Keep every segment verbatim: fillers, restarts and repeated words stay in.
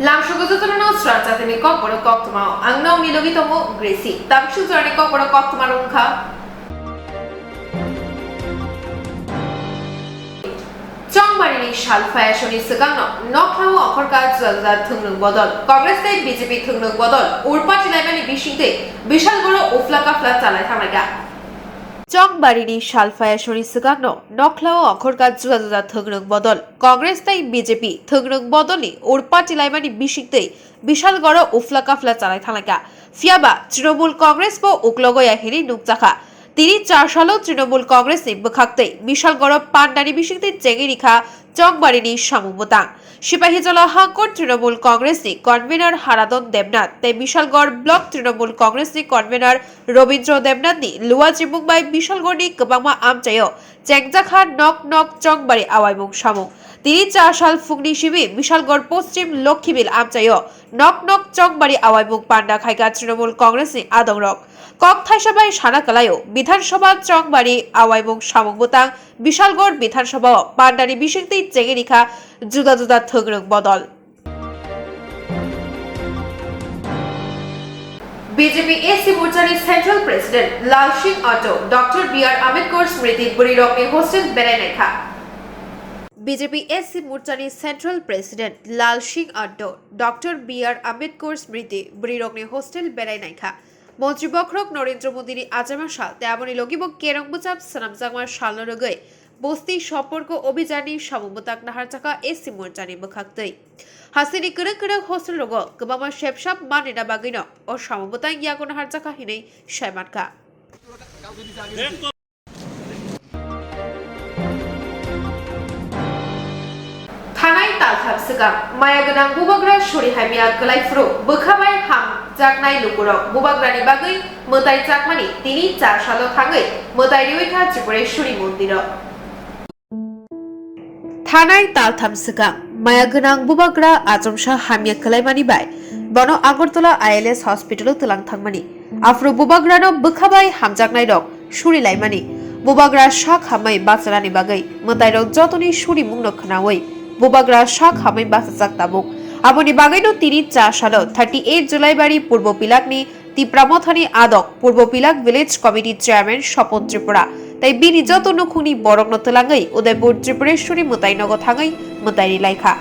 Lamsogo jotono srang jatini kokborok koktwmao. Ang nokni logi tongo Gracie. Tamsuk jorani kokborok koktwma rwngkha. Chongbarini sal phayasoni swkangno nokhlao okhorkha juda juda thwngrwng bodol. Congress tei B J P thwngrwng bodol urpati laimani bisingtwi Bishalgoro ufla kafla chalai thanglaikha. Chongbarini sal phayasoni swkangno nokhlao okhorkha juda juda thwngrwng bodol. Congress tei B J P thwngrwng bodolni urpati laimani bisingtwi Bishalgoro ufla kafla chalai thanglaikha. Phiyaba Trinamool Congress bo uklogo ya hinwi nukjakha. Tini char salo Trinamool Congress ni bwkhaktwi Bishalgoro pandani bisingtwi chengwi rikha Chongbarini samung bwtang. Sipahijola hangkor Trinamool Congress ni convener Haradon Debnath tei Bishalgor block Trinamool Congress ni convener Robindra Debnath ni luachimung bai Bishalgor ni kwbangma amchaio chengjakha nok nok Chongbari awaimung samung. Tini char sal phungni simi Bishalgor Poschim Lokhibil amchaio nok nok Chongbari awaimung panda khaikha Trinamool Congress ni adongrok. Kok thaisa bai sana kwlaio, Bidhan Sabha Chongbari awaimung samung bwtang Bishalgor Bidhan Sabha o pandani bisingtwi chengwi rikha juda juda thwngrwng bodol. B J P S C Morchani Central President Lal Singh Addo, Doctor B R Ambedkar Smriti Bwrwirokni Hostel berai naikha. B J P S C Morchani Central President Lal Singh Addo, Doctor B R Ambedkar Smriti Bwrwirokni Hostel berai naikha. Montri bokhorok Narendra Modini achaima sal tei aboni logibo kerong bwchap swnamjakma salno rwgwi Bosti Somporko Obhijanni samung bwtang naharjakha S C Morchani bwkhaktwi. Hasteni kwrwng kwrwng hostel rogo kwbangma sepsap manina bagwino o samung bwtang yago naharjakha hinwi sai mankha. Thanai taltham swkang maya gwnang bubagra suri hamya kwlai phuru bwkha bai hamjaknai lukurok bubagrani bagwi mwtai chakmani tini char salo thangwi mwtai riwi kha Tripureswari mondiro. Thanai taltham swkang maya gwnang bubagra achomsa hamya kwlaimani bai bono Agartala I L S hospital-o twlang thangmani. Aphuru bubagrano bwkha bai hamjaknairok suri laimani. Bubagra sak hamwi bachanani bagwi mwtairok jotoni surimungno khwnawi bubagra sak hamwi bachajak tabuk. Aboni bagwino tini cha salo thirty eight Julaibari Purbo Pilakni Tipra Mothani adok Purbo Pilak Village Committee Chairman Sopon Tripura tei bini joto nukhungni borokno twlangwi Udaipur Tripureswari mwtai nogo thangwi mwtai ri laikha.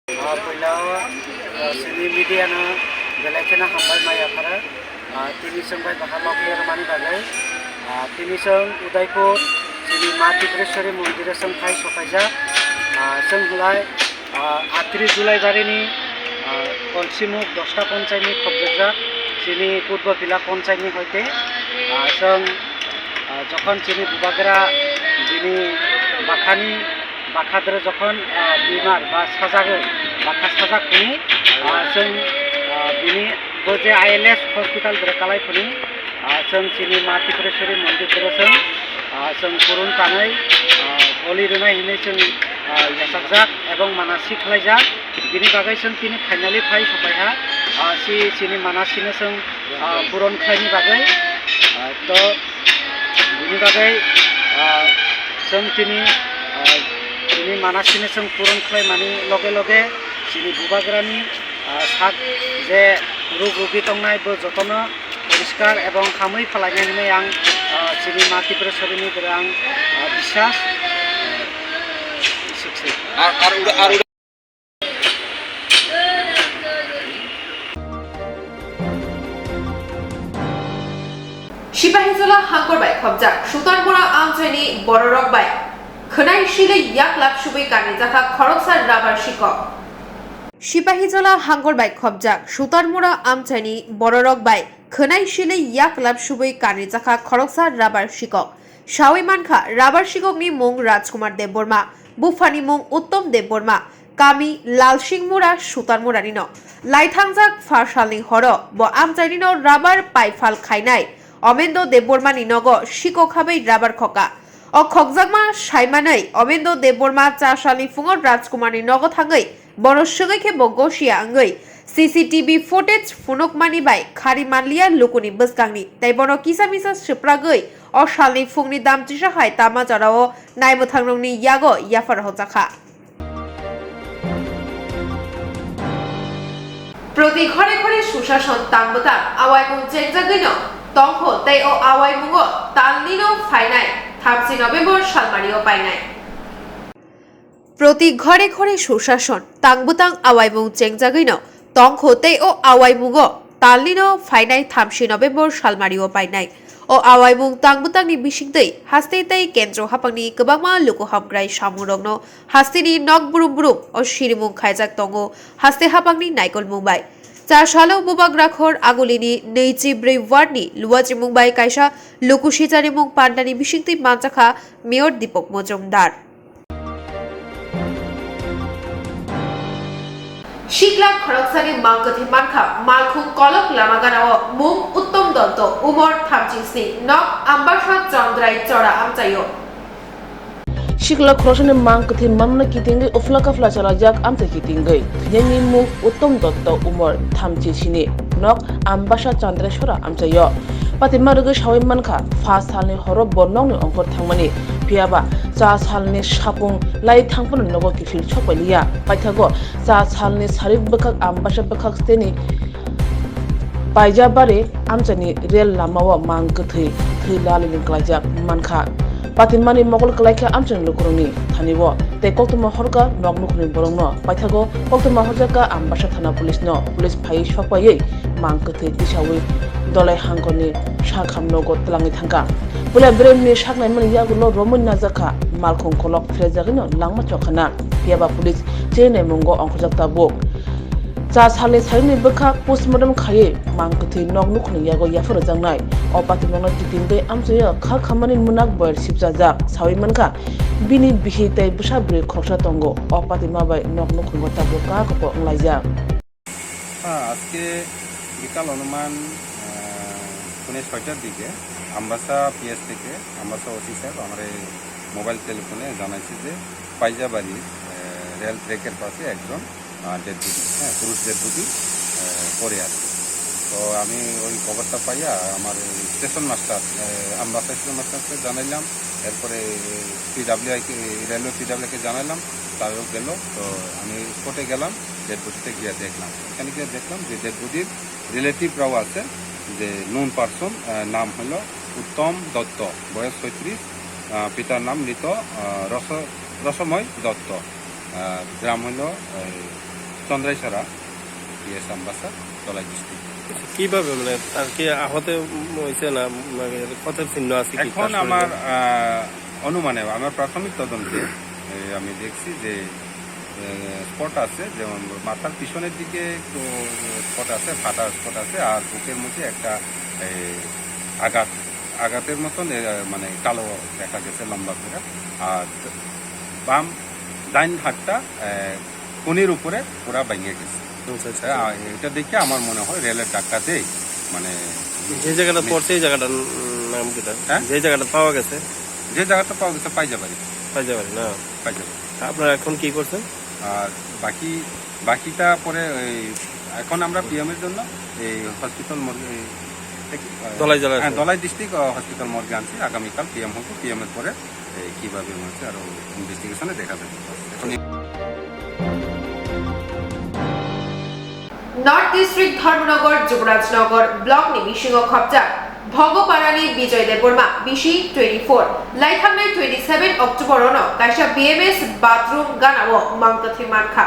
Ah, puila, ah, chini media no belai kheno hambai maya phara. Ah, tini chwng bai bahai mokhe rwmani bagwi. Ah, tini chwng Udaipur chini Ma Tripureshwari mondir o chwng phai sokaijak. Ah, chwng hwlai, ah, atri Julai barini, ah, Kolsimuk dosta ponchai ni khobjakjak chini Purbo Pila ponchai ni hoite. Ah, chwng, ah, jokhon chini bubagra bini bakhani Bakhadre jokhon, ah, bimar ba sajagwi, bakha sajak hwnwi, ah, chwng, ah, bini bo je I L S hospital dre kalai phuni, ah, chwng chini Ma Tripureshwari mondir dre chwng, ah, chwng purun tanwi, ah, boli rwnai hinwi chwng, ah, yachakjak ebong manasi khlaijak. Bini bagwi chwng tini finally phai sokaiha, ah, si chini manasino chwng, ah, puron khlaini bagwi, ah, to bini bagwi, ah, chwng tini, ah, chini manasino chwng puron khlaimani loge loge chini bubagrani, ah, sak je ruk rugi tongnai bo jotono poriskar ebong hamwi phlainai hinwi ang, ah, chini Ma Tripureshwarini bwrwi ang, ah, biswas, ah, suksi. Ar, ar, ar, Sipahijola hangkor bai khobjak Sutarmura amchaini bororok bai khwnai silei yaklap subui kanrijakha khoroksa rubber sikok. Sipahijola hangkor bai khobjak Sutarmura amchaini bororok bai khwnai silei yaklap subui kanrijakha khoroksa rubber sikok. Sawi mankha rubber sikokni mung Rajkumar Debbarma, buphani mung Uttom Debbarma, kami Lalsingmura, Sutarmurani no. Laithangjak pha salni horo bo amchaini no rubber paifal khainai Omendo Debbarmani nogo sikok habai rubber khoka. O khokjakma saimanwi Omendo Debbarma cha salni phungo Rajkumarni nogo thangwi bono swngwi khe bo gosia wngwi C C T V footage phunukmani bai khari manliya lukuni bwskangni tei bono kisa misa swpragwi o salni phungni dam chisa hai tama jorao naimwthangrokni yago yaphar hojakha. Proti ghore ghore sushason tang bwtang awaimung chengjagwino tongkho tei o awaimungo talnino phainai thamchi November salmario painai. Proti ghore ghore sushason tang bwtang awaimung chengjagwino tongkho tei o awaimungo talnino phainai thamchi November salmario painai. O awaimung tang bwtangni bisingtwi haste tei kendro haphangni kwbangma luku hamkrai samungrokno hasteni nok brum brum o sirimung khaijak tongo haste haphangni naikolmung bai. Cha salo Bubagrakhor Agulini nwichi brwi wardni luachimung bai kaisa luku sicharimung pandani bisingtwi manjakha Mayor Deepak Majumdar. Sikla khoroksani mang kwthwi mankha, malkhung kolok lama ganao mung Uttom Dotto, umor thamchi sni, nok Ambasa Chandrai Chora amchaio. Sikla khoroksani mang kwthwi manmani kitingwi uphla kaphla chalajak amchai kitingwi. Thwinani mung Uttom Dotto, umor thamchi sni, nok Ambasa Chandrai Chora amchaio. Patima rwgwi sawi mankha, pha salni horo bo nokni ongkhor thangmani. Phiyaba cha salni sapung lai thangphano nogo kiphil sokpailiya. Paithago cha salni sari bwkhak Ambasa bwkhak steni Paijabari amchani rel lamao mang kwthwi thwi lalini klaijak mankha. Patimani mokol klaikha amchani lukurokni thani-o tei koktwma horkha nok nukhungni borokno. Paithago koktwma horjakha Ambasa thana police-no. Police phaiwi sokpaiwi mang kwthwi tisawi Dolai hangkorni sakham nogo twlangwi thangkha. Puila beremni saknaimani yagulo romwi najakha, malkhung kolok phrejagwino langma chokhana. Phiyaba police chenai mungo ongkhorjak tabuk. Cha salni sarini bwkhak postmortem khaiwi mang kwthwi nok nukhungni yago yaphar rwjaknai. O patimokno kitingwi amchaio kha khamani mwnak boyar sibchajak sawi mankha. Bini bihi tei bwsa bwrwi khoroksa tongo. O patima bai nok nukhungo tabuk kha koko wnglaijak. হ্যাঁ, আজকে বিকাল অনুমান, আহ, পৌনে ছয়টার দিকে আমবাসা পিএস থেকে আমবাসা ওসি সাহেব আমার এই মোবাইল টেলিফোনে জানাইছে যে পাইজাবাড়ির, আহ, রেল ট্র্যাকের পাশে একজন, আহ, ডেড বডি, হ্যাঁ, পুরুষ ডেড বডি, আহ, পড়ে আছে। তো আমি ওই খবরটা পাইয়া আমার ওই স্টেশন মাস্টার, আহ, আমবাসা স্টেশন মাস্টারকে জানাইলাম, এরপরে পিডাব্লিউআই কে, রেলওয়ে পিডাব্লিউআই কে জানাইলাম, তারাও গেল। তো আমি স্পটে গেলাম, ডেড বডিতে গিয়ে দেখলাম। এখানে গিয়ে দেখলাম যে ডেড বডির রিলেটিভরাও আছে, যে নোন পারসন, আহ, নাম হলো উত্তম দত্ত, বয়স ছয়ত্রিশ, আহ, পিতার নাম মৃত, আহ, রস-, রসময় দত্ত, আহ, গ্রাম হলো, আহ, চন্দ্রাইছড়া, পিএস আমবাসা, ধলাই ডিস্ট্রিক্ট। আচ্ছা, কিভাবে, মানে, তার কি আহত হয়েছে না, মানে, ক্ষতের চিহ্ন আছে কি এখন তার শরীরে? আমার, আহ, অনুমানে, আমার প্রাথমিক তদন্তে, এ, আমি দেখছি যে, এ, স্পট আছে, যেমন মাথার পিছনের দিকে একটু স্পট আছে, ফাটা স্পট আছে, আর বুকের মধ্যে একটা, এ, আঘাত, আঘাতের মতন, এ, মানে, কালো দেখা গেছে লম্বা করে। আর বাম ডাইন হাতটা, এ, কনির উপরে পুরা ভেঙে গেছে। আচ্ছা, আচ্ছা। হ্যাঁ, এটা দেখে আমার মনে হয় রেলের ধাক্কাতেই, মানে, যে জায়গাটা মি- পড়ছে, এই জায়গাটার, উম, নাম কিটা? হ্যাঁ? যে জায়গাটা পাওয়া গেছে? যে জায়গাটা পাওয়া গেছে, পাইজাবাড়ি। পাইজাবাড়ি না? পাইজাবাড়ি। আপনারা এখন কি করছেন? আর বাকি, বাকিটা পরে ওই, এখন আমরা পিএম এর জন্য এই হসপিটাল মর্গে, এই, এটা কি? ধলাই জেলা হ্যাঁ, আছে। ধলাই ডিস্ট্রিক্ট, আহ, হসপিটাল মর্গে আনছি। আগামীকাল পিএম হবে, পিএম এর পরে এই কিভাবে হয়েছে আরো ইনভেস্টিগেশনে দেখা যাবে। এখন এই North District Dharmanagar Jubrajnagar Block ni bisingo khopjak Bhogoparani Bijoy Debbarma bisi twenty four, laithangnai twenty seven October ono kaisa B M S bathroom ganao mangtwthwi mankha.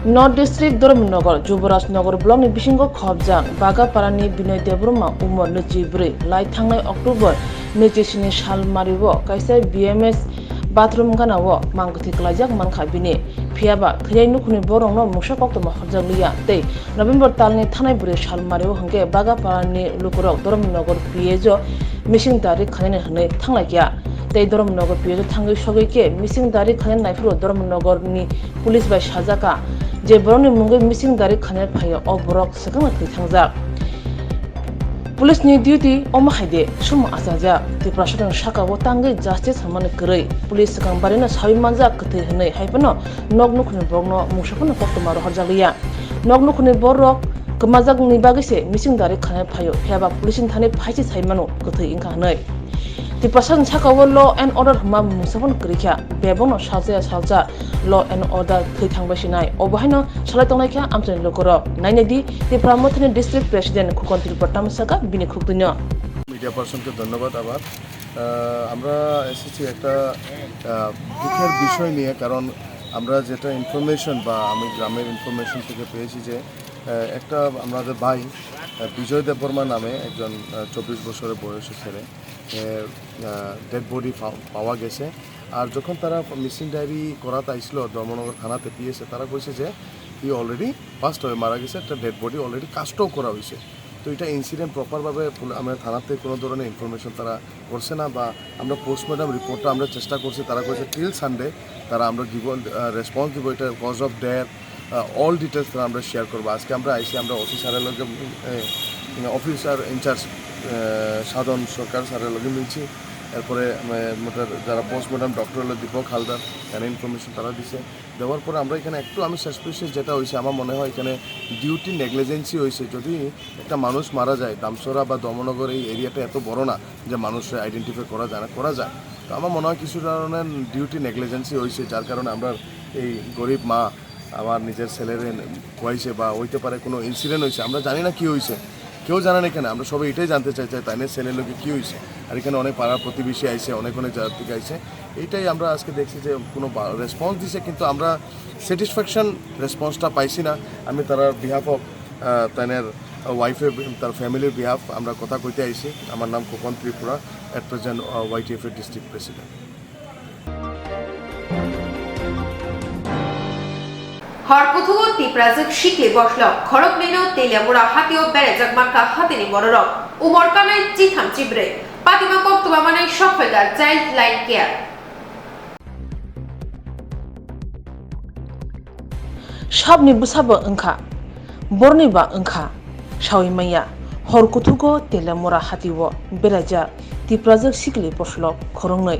North District Dharmanagar Jubrajnagar Block ni bisingo khopjak Bagaparani Binoy Debbarma umor nwichi bwrwi, lai thangnai October nwichi sini sal mario kaisa B M S bathroom ganao mangkwthwi klaijak mankha bini. Phiyaba thwinai nukhungni borokno mungsa koktwma horjakliya tei November talni thanai bwrwi sal mario hwnkhe Bagaparani lukurok Dharmanagar P H o missing dari khainani hwnwi thanglaikha. Tei Dharmanagar P H o thangwi sogwi khe missing dari khainani naiphuru Dharmanagarni Police bai sajak kha je borokni mungwi missing dari khaina phaio, o borok swkangno thwi thangjak. Police ni duty omo hai de, sumo achajak. Tiprasarokni saka o tangwi justice hwnmani kwrwi. Police swkang barino sawi manjak kwthwi hwnwi, hai phano nok nukhungni borokno mungsa phano koktwma rohorjakliya. Nok nukhungni borok kwmajakni bagwi se missing dari khaina phaio, phiya ba police ni thani phaisi sai mano kwthwi wngkha hwnwi. Tiprasa ni saka o law and order hwnma mungsa phano kwrwi kha, bebakno salsa ya salsa law and order thwi thangbai sinai, obo haino salai tongnai kha amchaini lukurok. Nainai di Tipra Mothani district president Khukon Tripura tamo saka bini khukdwino. Media পার্সনকে ধন্যবাদ আবার। আহ, আমরা এসেছি একটা, আহ, দুঃখের বিষয় নিয়ে, কারণ আমরা যেটা ইনফরমেশন বা আমি গ্রামের ইনফরমেশন থেকে পেয়েছি যে, আহ, একটা আমাদের ভাই, আহ, বিজয় দেববর্মা নামে একজন, আহ, চব্বিশ বছরের বয়সী ছেলে, এর, আহ, ডেড বডি পাওয়া গেছে। আর যখন তারা মিসিং ডায়েরি করাতে আইছিল ধর্মনগর থানাতে, পিএসএ, তারা কইছে যে ই অলরেডি ফার্স্ট হয়ে মারা গেছে, একটা ডেড বডি অলরেডি কাস্টও করা হয়েছে। তো এটা ইনসিডেন্ট প্রপারভাবে পুল-, আমরা থানাতে কোনো ধরনের ইনফরমেশন তারা করছে না, বা আমরা পোস্টমর্টম রিপোর্টটা আমরা চেষ্টা করছি, তারা কইছে টিল সানডে তারা আমরা গিভ রেসপন্স দিব, এটা cause of death, all details তারা আমরা শেয়ার করবো। আজকে আমরা আইসি, আমরা অফিসারের লগে, এ, অফিসার ইনচার্জ, এ, সাধন সরকার স্যারের লগে মিলছি। এরপরে, এ, মোটার যারা পোস্টমর্টম ডক্টর হলো দীপক হালদার, তারা ইনফরমেশন তারা দিছে। দেওয়ার পরে আমরা এখানে একটু আমি সাসপিশিয়াস যেটা হয়েছে, আমার মনে হয় এখানে ডিউটি নেগলিজেন্সি হয়েছে। যদি একটা মানুষ মারা যায়, দামসরা বা দমনগর এই এরিয়াটা এত বড় না যে মানুষ আইডেন্টিফাই করা যায় না, করা যায়। তো আমার মনে হয় কিছু ধরনের ডিউটি নেগলিজেন্সি হয়েছে, যার কারণে আমরা এই গরিব মা আমার নিজের ছেলেরে খুয়াইছে বা হইতে পারে কোনো ইনসিডেন্ট হয়েছে, আমরা জানি না কি হয়েছে, কেউ জানে না এখানে। আমরা সবাই এটাই জানতে চাই যে তাইনের ছেলের লোকে কি হয়েছে। আর এখানে অনেক পাড়া প্রতিবেশী আইছে, অনেক অনেক জায়গা থেকে আইছে। এইটাই আমরা আজকে দেখছি যে কোনো রেসপন্স দিছে, কিন্তু আমরা স্যাটিসফ্যাকশন রেসপন্সটা পাইছি না। আমি তার বিহাফ অফ, তাইনের ওয়াইফের, তার ফ্যামিলির বিহাফ আমরা কথা কইতে আইছি। আমার নাম খোকন ত্রিপুরা, at present ওয়াইটিএফ এর district president. Hor kuthugo Tiprajwk sikli boslok khoroknwino Teliamura hatio berajak mankha hatini bororok. Umor kanai chitham chibrwi. Patima kok twbamanai sok phaikha Child Line Care. Sabni bwsabo wngkha, borni ba wngkha, sawi manya. Hor kuthugo Teliamura hatio berajak Tiprajwk sikli boslok khoroknwi.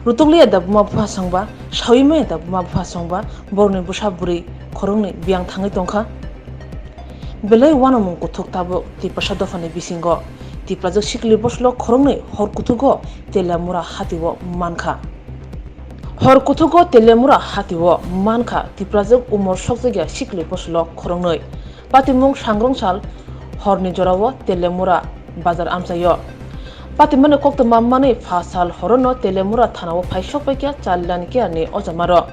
Rutukliya da buma bupha songba, sawi maya da buma bupha songba, borokni bwsa bwrwi khoroknwi biyang thangwi tongkha. Belai uanamung kuthuk tabuk Tiprasa dophani bisingo. Tiprajwk sikli boslok khoroknwi hor kuthugo Teliamura hatio mankha. Hor kuthugo Teliamura hatio mankha Tiprajwk umor sokjakya sikli boslok khoroknwi. Patimung Sangrongsal horni jorao Teliamura bazar amchaio. Patimani koktwma manwi pha sal horono Teliamura thanao phai sokpaikha Child Line Care ni ojamarok.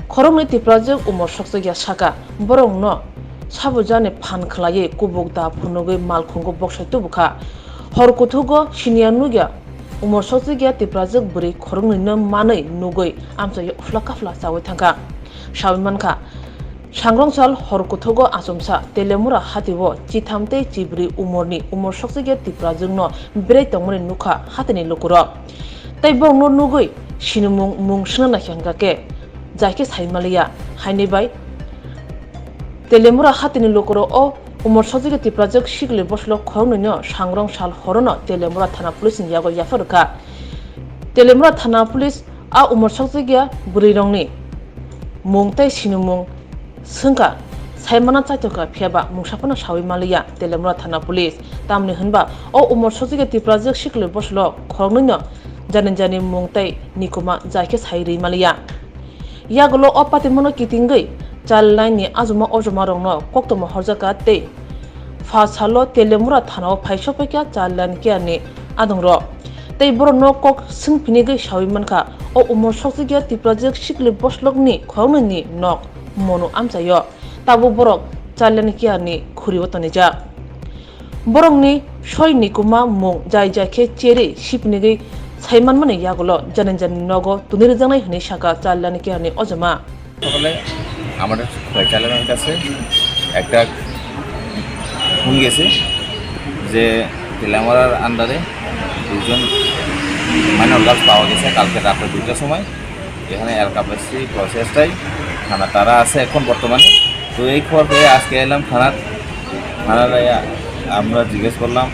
Khoroknwi Tiprajwk umor sokjakya saka, borokno sabujani phan khwlaiwi kubuk da phunugwi malkhungo boksai tubukha. Hor kuthugo siniya nukya umor sokjakya Tiprajwk bwrwi khoroknwino manwi nugwi amchaio uphla kaphla chawi thangkha. Sawi mankha, Sangrongsal hor kuthugo achomsa Teliamura hatio chitham tei chibrwi umorni umor sokjakya Tiprajwkno berai tongmani nukha hatini lukurok. Tei borokno nugwi sinimung mung swngna naikha hwnkha khe, jai khe sai maliya, haini bai Teliamura hatini lukurok o umor sokjakya Tiprajwk sikli boslok khoroknwino Sangrongsal horono Teliamura thana police ni yago yapha rwkha. Teliamura thana police a umor sokjakya bwrwirokni mung tei sinimung swngkha, saimana chaithokha, phiyaba mungsa phano sawi maliya Teliamura thana police. Tamni hwnba o umor sokjakya Tiprajwk sikli boslok khoroknwino jani jani mung tei nikuma jai khe sai rwi maliya. Yagulo o patimano kitingwi Child Line ni ajuma ojumarokno koktwma horjakha tei pha salo Teliamura thanao phai sokpaikha Child Line Care ni adongrok. Tei borokno kok swngphinigwi sawi mankha, o umor sokjakya Tiprajwk sikli boslokni khoroknwini nok monu amchaio. Tabuk borok Child Line Care ni khurio tonijak. Borokni soi nikuma mung jai jai khe cherwi sipnigwi sai manmani yagulo jani jani nogo tuni rwjaknai hwnwi sakha Child Line Care ni ojama. সকালে আমাদের চাইলামের কাছে একটা ফোন গেছে যে তেলামারার আন্ডারে দুজন মাইনর গার্লস পাওয়া গেছে কালকে রাত্রে দুইটার সময়। এখানে এলাকাবাসী প্রচেষ্টায় থানা তারা আছে এখন বর্তমানে। তো এই খবর পেয়ে আজকে এলাম থানার, থানার আয়া আমরা জিজ্ঞেস করলাম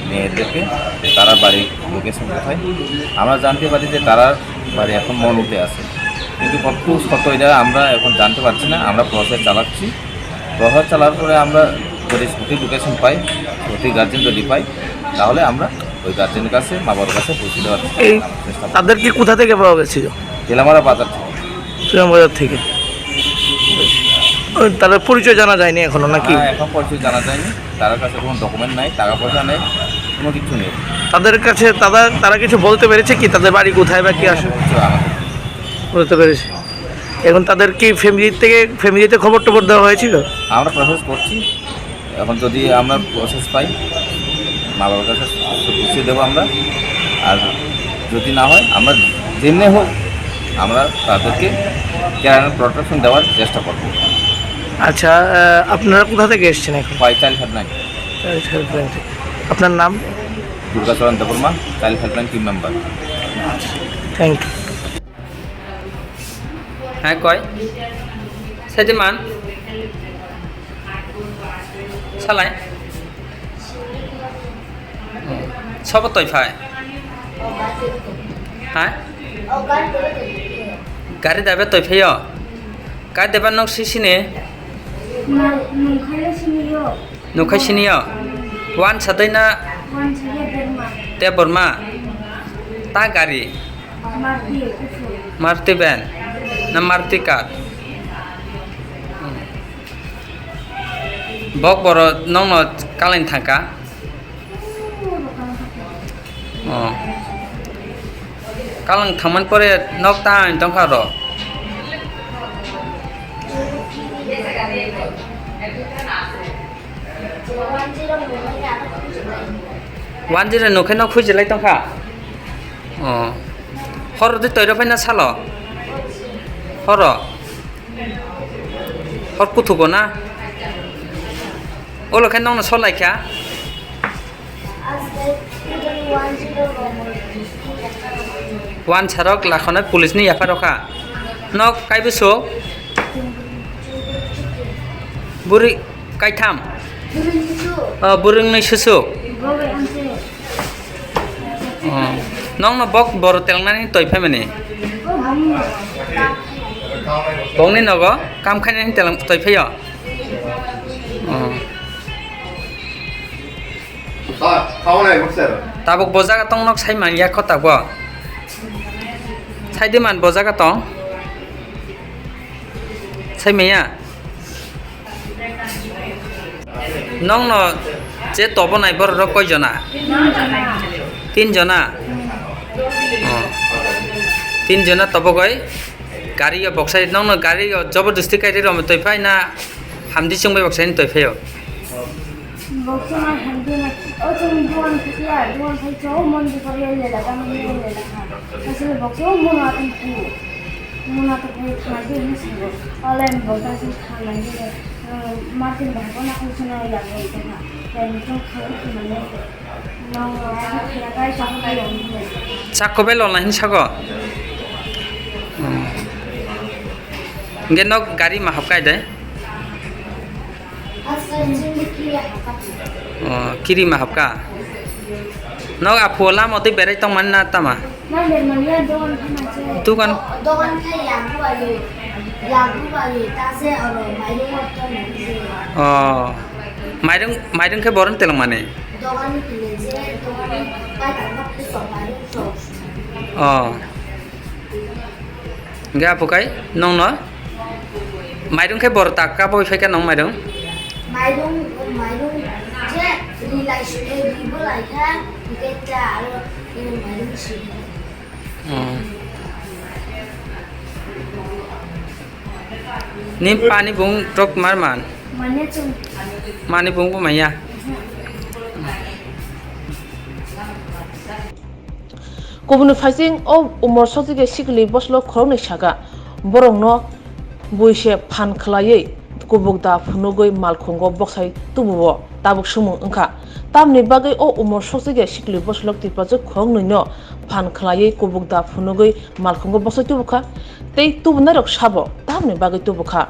মেয়েদেরকে যে তারা বাড়ি লোকেশন কোথায়। আমরা জানতে পারি যে তারা বাড়ি এখন মনুতে আছে, কিন্তু কতটুকু সত্য এটা আমরা এখন জানতে পারছি না। আমরা প্রসেস চালাচ্ছি, প্রসেস চালার পরে আমরা যদি সঠিক লোকেশন পাই, সঠিক গার্জেন যদি পাই, তাহলে আমরা ওই গার্জেনের কাছে, মা বাবার কাছে পৌঁছে দেওয়ার এই চেষ্টা করব। তাদেরকে কোথা থেকে পাওয়া গেছিল? তেলামারা বাজার থেকে। তেলামারা বাজার থেকে। ওই তাদের পরিচয় জানা যায়নি এখনো নাকি? হ্যাঁ, এখন পরিচয় জানা যায়নি। তার কাছে কোনো ডকুমেন্ট নাই, টাকা পয়সা নেই, কোনো কিছু নেই। তাদের কাছে তারা, তারা কিছু বলতে পেরেছে কি তাদের বাড়ি কোথায় বা কি আসে? কিছু আমাদের বলতে পেরেছে। এখন তাদের কি ফ্যামিলি থেকে, ফ্যামিলিতে খবর টবর দেওয়া হয়েছিল? আমরা প্রসেস করছি, এখন যদি আমরা প্রসেস পাই, মা বাবার কাছে পৌঁছে দেবো আমরা। আর যদি না হয়, আমরা যেমনি হোক, আমরা তাদেরকে কেয়ার অ্যান্ড প্রোটেকশন দেওয়ার চেষ্টা করব। আচ্ছা, আহ, আপনারা কোথা থেকে এসেছেন এখন? পাই চাইল্ড হেল্পলাইন। চাইল্ড হেল্পলাইন থেকে। আপনার নাম? Durgacharan Debbarma, child helpline team member. Thank you. Hai, koi? Saidiman? Salai? Sobo toi phai? Hai? Gari dabe toi phaio? Kai deba nok sisini? Nukhai sini yo. Wan sadai na? Te borma? Ta gari? Maruti van na Maruti car? Bok boro nokno kalain thangka? Oh. Kalang thangman pore nok ta ang tongkha ro. One zero nokhe nok khuijilai tongkha. Oh. Hor di toiro phaina salo. Horo. Hor kuthugo na. Olo khe nokno solai kha. Wan sarok lakhonai police ni yapharokha. Nok kaibo so? Buri kaitham? Oh, buri wngnai susu. Oh. Nokno bok boro telnani toi phaimani? Bongni nogo kam khainani telang toi phaio? Oh. Tabuk bo jaga tong nok sai manya kho tabuk. Sai di man bo jaga tong. Sai manya. Nokno je tobo nai borok rok koi jona? Tin jona. Oh. Tin jona tobo goi. Gari yo boksai nokno gari yo jobordosti kai ri rom toi phai na hamdi chwng bai boksai ni toi phaio? Boksai ma hamdi na o chwng duan khia duan khai chw mon di kor yo lela ta mon yo lela ha. Asle boksai o mon atam ku. Mon atam ku khna di ni singo. Olen boksai sin khna di. Martin bahai ko na khna ya ko ta. Ya ni chwng khna di khna ni. Chakko bai lona hin sago. Hmm. Hingke nok gari ma hapkai de? Oh, kiri ma hapka. Nok aphu lama tei berai tongmani na tama? Dukan. Oh. Mairung, mairung khe boron telong mani. Dogani kile je, dogani pai tangma khe sok mairung sok. Oh. Hingke apo kai nongno mairung khe bor tak ka boi phaikha nong mairung? Mairung, mairung je ri lai sile ri bo lai kha, hingke ta aro, eh, mairung si. Oh. Ni pani bung tok mar man? Manya chung. Mani bung bo manya. Kubuni phaising o umor sokjagya sikli bosolo khoroknwi saka, borokno buise phan khwlaiwi kubuk da phunugwi malkhungo boksai tubuo tabuk sumung wngkha. Tamni bagwi o umor sokjagya sikli bosolok twipajwk khoroknwino phan khwlaiwi kubuk da phunugwi malkhungo boksai tubukha. Tei tubunairok sabo tamni bagwi tubukha.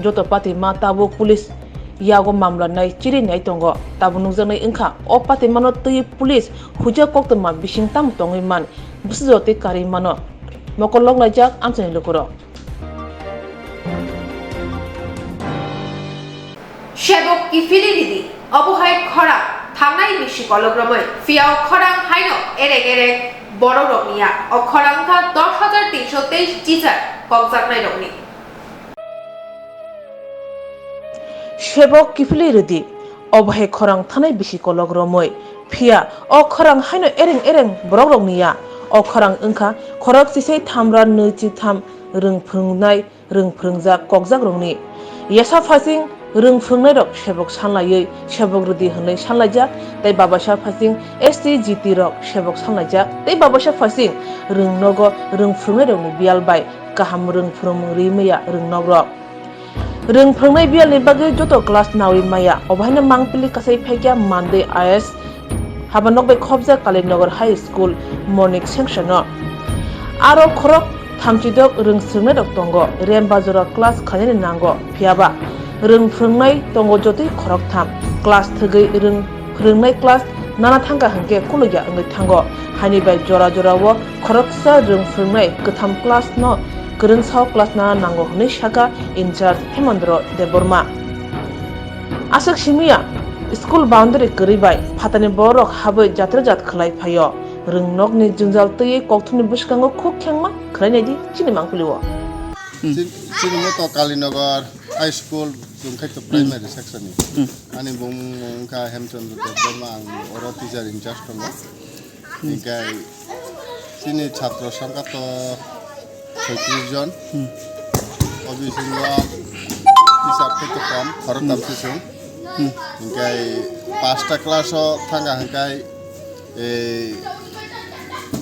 Joto patima tabuk police yago mamla nai chiri nai tongo. Tabuk nukjaknai wngkha o patimano twi police huja koktwma bising tamo tongwi man bwswjo tei karwi mano. Mokol loklaijak amchaini lukurok. Sebok kiphilwi ridi, obo hai khorang. Thangnai bisi kolok romwi, phiya o khorang haino ereng ereng borok rokni ya. O khorang wngkha dos hajar tinsho teis teacher kokjaknai rokni. Sebok kiphilwi rwdi, obo hai khorang thanai bisi kolok romwi, phiya o khorang haino ereng ereng borok rokni ya. O khorang wngkha khorok chisai thamra nwi chitham rwng phwrwngnai rwng phwrwngjak kokjakrokni. Yasa phaising rwng phwrwngnairok sebok sanlaiwi sebok rwdi hwnwi sanlaijak, tei babaisa phaising S T G T rok sebok sanlaijak, tei babaisa phaising rwng nogo rwng phwrwngnairokni biyal bai kaham rwng phwrwng rwi maya rwng nokrok. Rwng phwrwngnai biyalni bagwi joto class nawi maya, obo haino mangpili kasai phaikya Monday I S haba nokbai khobjak Kalinagar High School Monik section-o. Aro khorok thamchidok rwng swrwngnairok tongo, Rembajora class khainani nango, phiyaba rwng phwrwngnai tongo jotoi khoroktham. Class thwgwi rwng phwrwngnai class nana thangkha hwnkhe kunukya wngwi thango. Haini bai jora jorao khoroksa rwng phwrwngnai kwtham class-no kwrwngsao class nana nango hwnwi sakha in charge Hemendra Debbarma. Aswk simiya, school boundary kwrwi bai phatani borok habwi jatra jat khwlai phaio. Rwng nokni jwngjal twiwi kokthumni bwskango khuk khengma khwlainai di chini mangpili o. Hmm. Chin-, chini moto Kalinagar High School, Chungkhaito Primary section ni. Hmm. Ani bung wngkha Hemchandra Debbarma, ang oro teacher in charge tongo. Hmm. Hingkai chini chhatro songkha to soitris jon. Hmm. O bisingo hisab khe to kom, khoroktham Hmm. sisung. Hmm. Hingkai pasta class o thangkha hingkai, ei,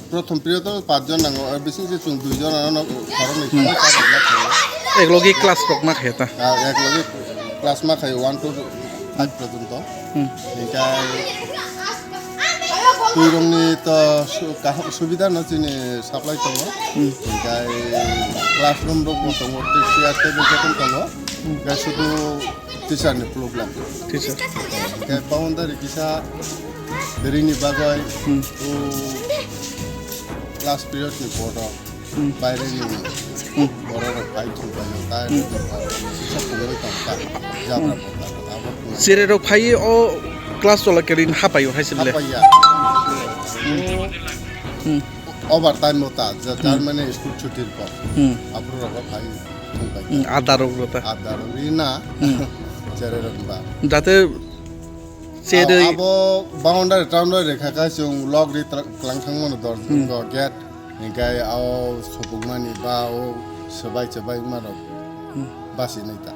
prothom period o pach jon nango, o bising se chwng dui jon ano khoroknwi Hmm. thangwi class rok ma khaio. Ek logi class rok ma khaio ta? Ah, ek logi class ma khaio, one to five porjonto. Hmm. Hingkai Twi rokni to su-, kaham subida no chini supply tongo. Hmm. Hingkai classroom rok bo tongo, tei chair table jokhon tongo. Hmm. Hingkai sudu teacher ni problem. Teacher. Hingkai boundary kisa rini bagwi Hmm. o class period ni board o Hmm. Baireni Hmm. bororok pai thung pai, tai Hmm. kisa phunugwi tong kha, jabra Hmm. bokha, abo phunuk. Chererok phai o class chola kerin hapai o hai se bile. Hapai ya. Hmm. Hmm. Overtime o ta, ja-, jar Hmm. mane school chutir por. Hmm. Aphuru rogo phai thung pai. Hmm. Adar rok rota. Adar rok ri na. Hmm. Chererok ba. Jate Cherei. Abo boundary, boundary kha kha chwng lock ri tra-, tlang thang mano dor Hmm. go gate. Hingkai o sopukmani ba o swbai chabai wngmarok Hmm. basi nai ta.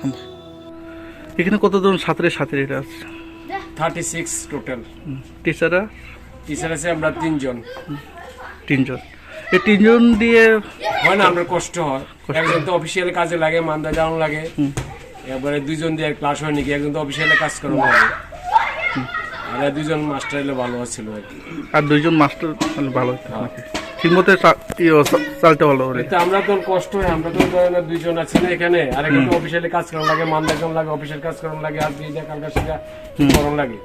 Hambai. এখানে কতজন ছাত্র ছাত্রীরা আছে? Thirty six total. হুম। টিচাররা? Teacher আছে আমরা তিনজন। তিনজন। এই তিনজন দিয়ে হয় না, আমরা কষ্ট হয়। কষ্ট একজন হয়। তো অফিসিয়াল কাজে লাগে, মান্দা যাওয়ান লাগে। হুম। একবারে দুইজন দিয়ে ক্লাস হয় নাকি, একজন তো অফিসিয়ালি কাজ করানো লাগে। আর দুইজন মাস্টার এলে ভালো আছিল আর কি। আর দুইজন মাস্টার তাহলে ভালো হতো হ্যাঁ। নাকি? ঠিক মতো চা-, ইয়ে, চা-, চালতে পারলো ওরে। এতে আমরা তো কষ্ট হয়, আমরা তো ধরেন না দুইজন আছি না এখানে, আর একজন হুম। তো অফিসিয়ালি কাজ করানো লাগে, মান্দা যাওয়ান লাগে, অফিসের কাজ করানো লাগে, আর দিয়ে কালকা সেটা হুম। করানো লাগে।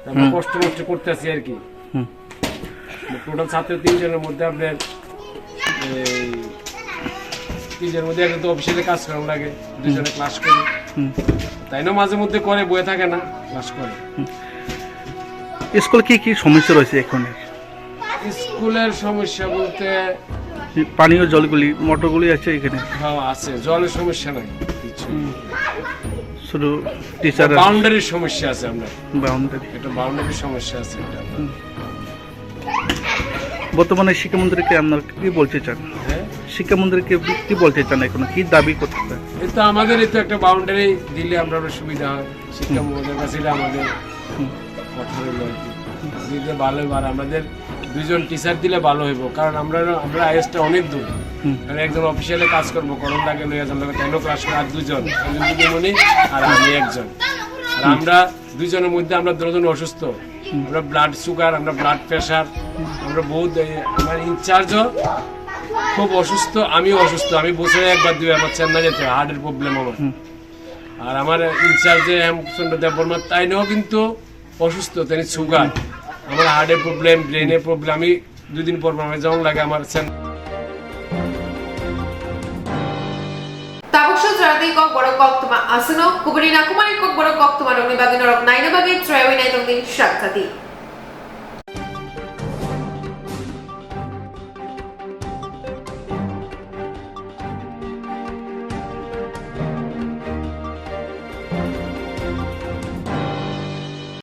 তা আমরা হুম। কষ্ট মষ্ট করতে আছি আর কি। হুম। টোটাল ছাত্র তিনজনের মধ্যে আপনার এই তিনজনের মধ্যে একজন তো অফিসিয়ালি কাজ করানো লাগে, দুইজনে হুম। ক্লাস করে। হুম। তাই না, মাঝে মধ্যে করে, বয়ে থাকে না, ক্লাস করে। হুম। স্কুলে কি কি সমস্যা রয়েছে এখন? স্কুলের সমস্যা বলতে পানীয় জলগুলি, মোটরগুলি আছে এখানে? হ্যাঁ, আছে, জলের সমস্যা নাই কিছু। হুম। শুধু টিচার আছে। বাউন্ডারির সমস্যা আছে আমরা। বাউন্ডারি। একটা বাউন্ডারির সমস্যা আছে একটা। হুম। বর্তমানে শিক্ষামন্ত্রীকে আপনারা কি বলতে চান? হ্যাঁ? শিক্ষামন্ত্রীকে কি বলতে চান এখন? কি দাবি করতে চান? এই তো আমাদের এই তো একটা বাউন্ডারি দিলে আমরা আরো সুবিধা হয়। শিক্ষামন্ত্রীর কাছে এটা আমাদের হুম। কথা হলো আর কি। দিলে ভালো হয়, আর আমাদের দুইজন টিচার দিলে ভালো হইব, কারণ আমরা, আমরা আইএসটা অনেক দূর। হুম। কারণ একজন অফিসিয়ালে কাজ করবো, করণ লাগে লইয়া যান, তাইলেও ক্লাস করে আর দুজন, একজন দিদিমণি আর আমি একজন। আর হুম। আমরা দুইজনের মধ্যে আমরা দুজন অসুস্থ। হুম। আমরা ব্লাড সুগার, আমরা ব্লাড প্রেশার, হুম। আমরা বহুত, এই, আমার ইনচার্জও খুব অসুস্থ, আমিও অসুস্থ। আমি বছরে একবার দুইবার আমার চেন্নাই যেতে হয়, হার্টের প্রবলেম আমার। হুম। আর আমার ইনচার্জে হেমচন্দ্র দেববর্মা তাইনও কিন্তু অসুস্থ, তিনি সুগার, আমার হার্টের প্রবলেম, ব্রেনের প্রবলেম। আমি দুদিন পর পর আমার যেমন লাগে আমার Sen- Tabuk sujratwi Kokborok koktwma aswkno kubuni nakumani Kokborok koktwmarokni bagwi norok naina bagwi try wi nai tongdi, sakthati.